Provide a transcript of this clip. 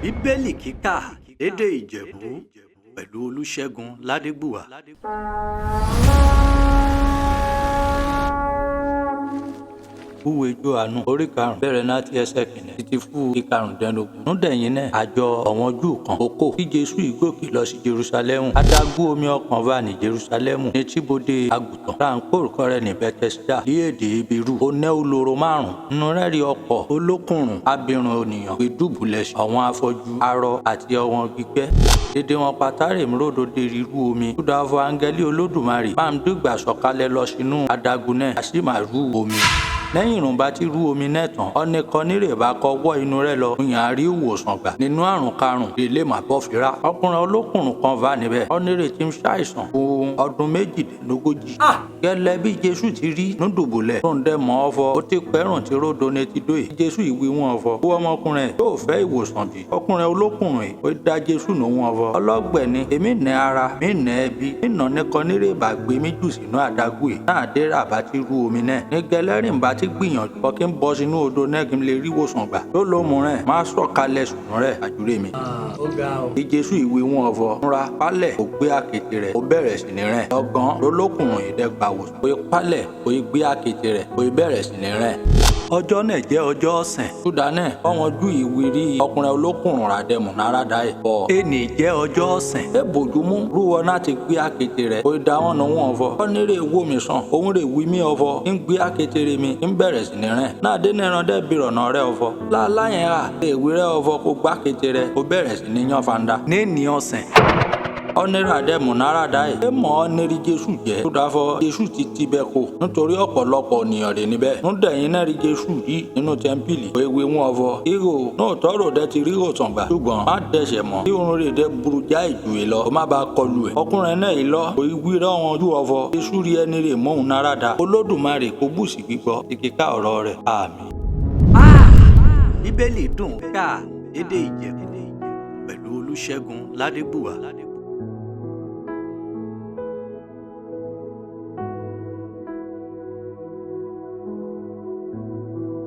Bíbélì kíkà lédè Ìjẹ̀bú pẹ̀lú Olúṣẹ́gun Ládégbùwà. Ìwé Jòhánù orí karùn-ún bẹ̀rẹ̀ láti ẹsẹ̀ kìíní títí fún ìkarùndínlógún. Núdẹ̀yìn náà àjọ ọ̀wọ́n Júù kan òkò tí Jésù ìgòkè lọ sí Jerúsálẹ́mù. Adágún omi ọkàn wà ní Jerúsálẹ́mù ní tíbodè àgùntàn. Ráńpẹ́ orúkọ rẹ̀ ní Bẹ́tẹ́sídà ní èdè Hébérù. Ó ní olóró márùn-ún. Nínú rẹ̀ rí ọ̀pọ̀ olókùnrùn abirùn ènìyàn gbé dùbúlẹ̀ sí àwọn afọ́jú, arọ àti ọ̀wọ́n gbígbẹ́. Dédé wọn pátá rè mí ródò dé rírú omi. Kúdà fún áńgẹ́lì Olódùmarè máa ń dùgbà sọ̀kalẹ̀ lọ sínú adágún náà, a sì máa rú omi. Lẹ́yìn ìrùn bá ti rú omi náà tán, ọ̀nìkan nírè bá kọ wọ́ inú rẹ̀ lọ, yàn á rí ìwòsàn gbà nínú àrùn karùn-ún ilé má bọ́ fira. Ọkùnrin olókùnrùn kan wà níbẹ̀, ọ̀nìrè tí ń ṣàìsàn fún ọdún 38. Gẹ́lẹ́ bí Jésù ti rí núdùbúlẹ̀ tó ń dẹ́ mọ́ ọ fọ, ó ti pẹ́rùn tí ródo ní ti dóye. Jésù ìwé wọn fọ, ó ọmọkùnrin ẹ̀ yóò fẹ́ ìwòsàn bí. Ọkùnrin olókùnrùn yìí ó dá Jésù nù wọn fọ. Ọlọ́gbẹ̀ni, èmi nẹ ara, mi nẹ ẹbí, mi nà nìkan nírè bá gbé mi jù sínú adágún yìí. Náà dé rà bá ti rú omi náà. Ní gẹlẹ́rìn bá ti gbìyànjú kọ́ kí n bọ́ sínú odò náà kí n lè rí ìwòsàn gbà. Tó ló mú rẹ̀ má sọ̀kalẹ̀ sùn rẹ̀ àjùrè mi. Ó ga o. Bí Jésù ìwé wọn fọ, múra pálẹ̀ kò gbé àkéte rẹ̀, ó bẹ̀rẹ̀ sí ní rìn. Lọ́gán lólókùnrùn yìí dẹ́gba wòsàn. Ó pálẹ̀ kò gbé àkéte rẹ̀, ó bẹ̀rẹ̀ sí ní rìn. Ọjọ́ náà jẹ́ ọjọ́ ọ̀sìn. Túdà náà ọ̀wọ́n ju ìwé rí ọkùnrin olókùnrùn ràdẹ̀mù náírà ẹ̀ bọ̀. Èní jẹ́ ọjọ́ ọ̀sìn. Ẹ bòjúmú rúwọ láti gbé àkéte rẹ̀. Ó dá wọn nù wọn fọ. Ó ní rè wò mí sàn. Òun rè wí mí ọfọ. Ń gbé àkéte rẹ̀ mi. Ń bẹ̀rẹ̀ sí ní rìn. Náà dé nìran dẹ́ bí rọ̀nà rẹ̀ ọfọ. Láàlá yẹn rà. Èwe rẹ̀ ọfọ kó gbá àkéte rẹ̀. Ó bẹ̀rẹ̀ sí ní yan fanda. Ní ọ̀sìn ọ̀nìràdẹ múnáràdá yìí. Ẹ mọ̀ ọ́nìrí Jésù jẹ́. Tó dáfọ́ Jésù ti tibẹ̀ kò nítorí ọ̀pọ̀lọpọ̀ ènìyàn rè níbẹ̀. Núdẹ̀yìn náà rí Jésù yìí nínú tẹ́ḿpìlì. Ewé wọn fọ. Ihò náà tọrọ dẹ ti rí òtàn gbà. Ṣùgbọ́n má dẹsẹ̀ mọ́. Kí irun rè dẹ burú jáì jù yìí lọ. Ó má bàa kọlù ẹ̀. Ọkùnrin náà yìí lọ. Ìwí rẹ̀ wọn jù ọfọ. Jésù rí ẹni rè mọ́hún náírà. Olódùmarè kò bùsì gbígbọ́. Ìkíkà ọ̀rọ̀ rẹ̀. Àmín. Bíbélì dùn ká lédè Ìjẹ̀bú pẹ̀lú Olúṣẹ́gun Ládégbùwà.